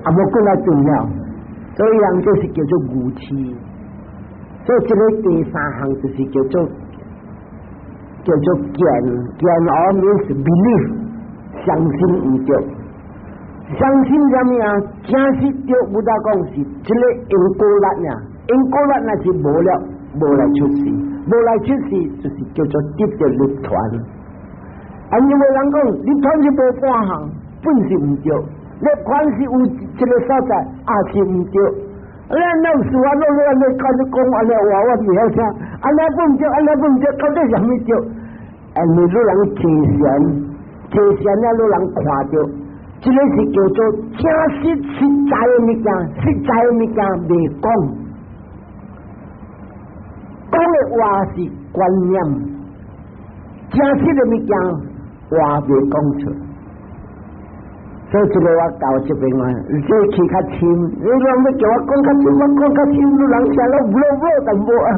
啊，無過來頓了，所以人就是叫做愚癡。所以這個第三項就是叫做見見我 means belief，相信毋對，相信啥物啊？真實對，無得講是這個因果力爾，因果力若是無了，無來出世，無來出世就是叫做得著涅槃。啊，因為人講涅槃是無半項，本是毋對，涅槃是有一個所在，也是毋對。你那有事啊？你你你開始講按呢話，我袂曉聽。按呢本毋對，按呢本毋對，到底是啥物對？因為你人坐禪，坐禪了，你人看著，這個是叫做真實實在的物件，實在的物件袂講，講的話是觀念，真實的物件話袂講出。所以這個我教這邊啊，這氣較深，你攏欲叫我講較深，我講較深，你人聽了無無淡薄啊。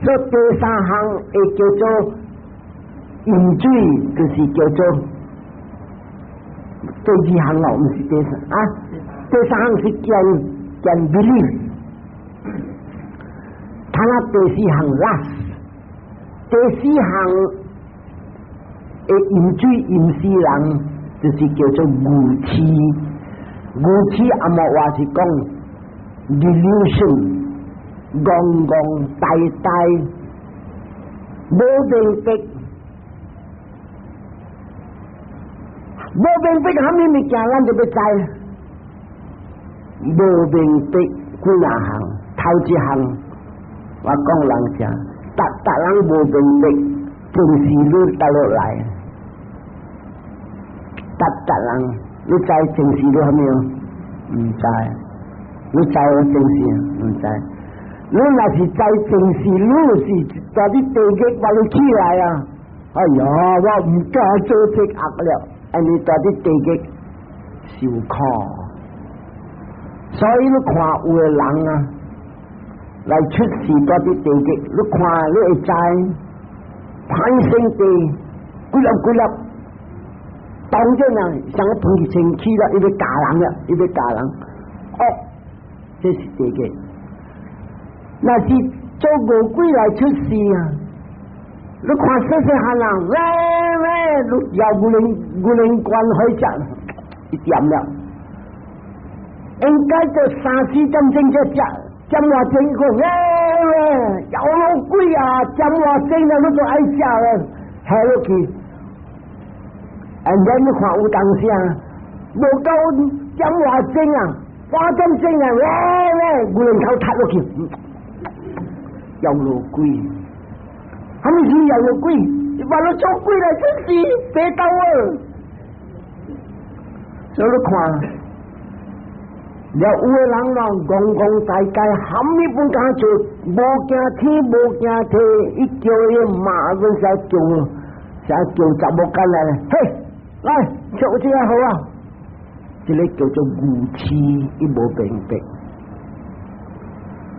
所以第三項會叫做飲水，就是叫做第二項咯，毋是第三啊。第三項是見見 belief，他那第四項 lust，第四項會飲水飲死人，就是叫做愚癡。愚癡紅毛話是講 delusion。戇戇呆呆，無明白，無明白，啥物物件咱就欲知。無明白幾若項，頭一項我講人啥，逐逐人無明白，前世你佗落來，逐逐人你知前世你啥物？毋知，你知我前世毋知。你若是知前世，你是在你地獄把你起來啊！哎呀，我毋敢做這惡了，按呢佇地獄受苦。所以你看有的人啊，來出世佇地獄，你看你會知，歹生地幾粒幾粒，當真啊，像個噴清氣了，伊欲咬人了，伊欲咬人，哦，這是地獄。若是做餓鬼來出世啊！你看細細漢人，喂喂，你搖牛奶罐去食，伊點了。應該就三四點鐘才食，點外鐘個喂喂，搖落鬼啊！點外鐘了，你就愛食了，下落去。And then 你看有當時啊，無夠點外鐘啊，8點鐘啊，喂喂，牛奶頭塌落去。搖落鬼，啥物是搖落鬼？你把你做鬼來出世，別鬥啊！所以你看，了有的人咯，戇戇呆呆，啥物不敢做，無驚天，無驚地，伊叫伊媽，阮使叫，使叫查某囝來，嘿，來，做這個好啊！這個叫做愚癡，伊無明白。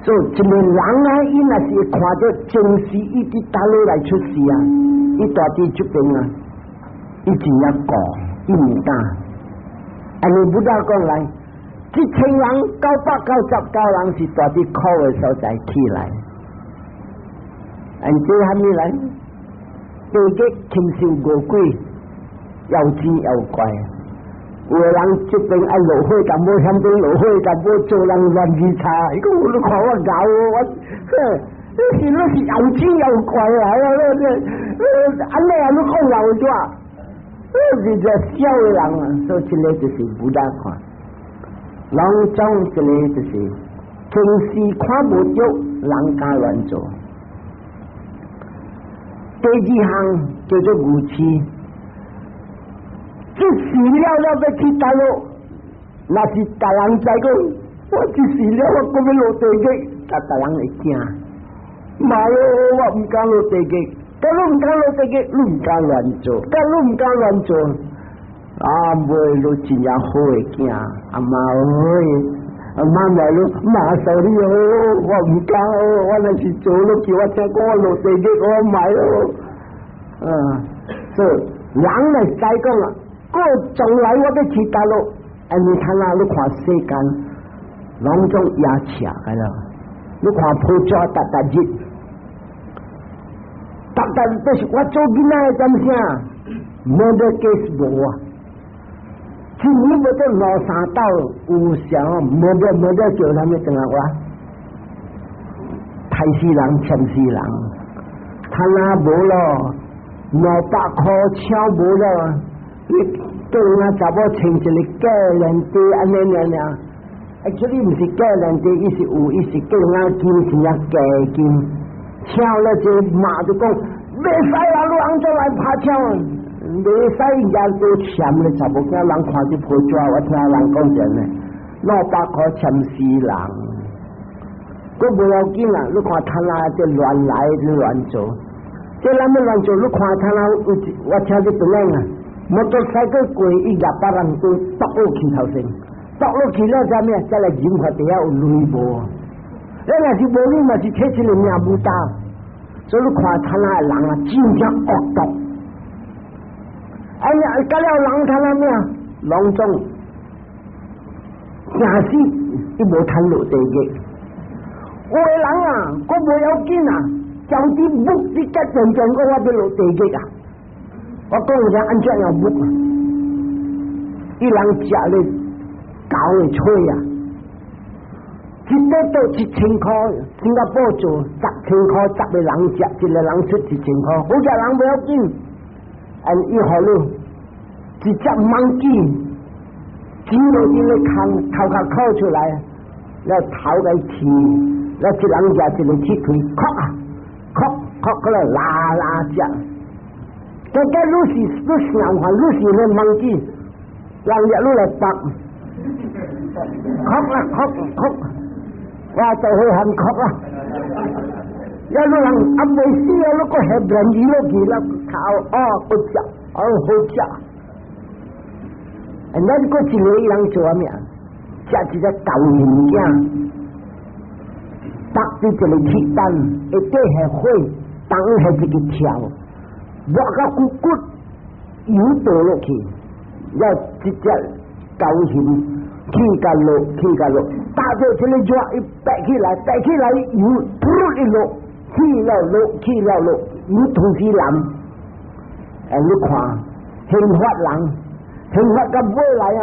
所以一個人啊，伊若是看著前世伊佇佗落來出世啊，伊蹛佇這邊啊，伊真正顧，伊毋敢。按呢 Buddha 講來，一千人999人是蹛佇苦的所在起來。按這蝦米來？地獄禽獸餓鬼，又賤又怪。有的人這邊愛落火，淡薄遐邊落火，淡薄做人亂去差。伊講你看我𠢕我，哼，你是又賤又怪啊！你按呢啊，你講老話，你是隻痟的人啊！所以這個就是 Buddha 看，攏總這個就是平時看無著，人敢亂做。第二項叫做愚癡。這死了了欲去佗落，若是逐人知講，我這死了我閣欲落地獄，逐逐人會驚。媽喲，我毋敢落地獄，但你毋敢落地獄，你毋敢亂做，但你毋敢亂做，啊，袂你真正好的囝，阿媽喂，阿媽來你媽 sorry 哦，我毋敢哦，我若是做落去，我聽講我落地獄，我莫哦，嗯，所以人來知講啊。過將來我欲去佗落，按呢睇啦，你看世間，攏總壓邪個啦。你看報紙逐逐日，逐逐日都是我做囡仔的點聲，murder case 無啊。一年無得兩三道有啥 murder murder 叫啥物轉來我？刣死人，攕死人，他若無咯，200箍槍無咯。你叫人查某穿一個假鏈帶按呢爾爾，actually 毋是假鏈帶，伊是有，伊是叫人金是啊假金，搶了這罵就講，袂使啊！你按怎來拍槍？袂使人都攕咧查某囝人看這報紙，我聽人講真呢，200箍攕死人，閣無要緊啦！你看他那這亂來亂做，這咱欲亂做，你看他那有我聽這邊啊。摩托車過伊廿百人都篤落去頭先，篤落去了啥物啊？再來檢查底下有鐳無？你若是無鐳嘛是提出來命無大。所以你看他那人啊，真正惡毒。哎呀，甲了人他那咩啊？攏總驚死，伊無通落地獄。有的人啊，閣無要緊啊，將啲木啲吉正正，講我欲落地獄啊！我講有按怎樣木啊？伊人食咧狗的喙啊，一塊都1000箍，新加坡做10,000箍，10個人食，一個人出1000箍，好食人不要緊，按伊予你一隻 monkey，擠落佇咧空頭殼扣出來，了頭來刺，了一人食一個鐵腿，哭啊，哭哭過來拉拉食。這個你是你想看，你是咧 monkey，人日你來拔，哭啦哭哭，我就去喊哭啦。一路人啊未死啊，你閣下人魚落去啦，頭哦好食，哦好食。咱閣一個人做啥物啊？食一隻狗物件，搭佇一個鐵擔，下底係火，當係一個跳，熱到骨骨油倒落去，了一隻狗熊起甲落，起甲落，打到這個熱伊白起來，白起來油噗一落，起了落，起了落，油同時藍。哎，你看，刑法人，刑法到尾來啊！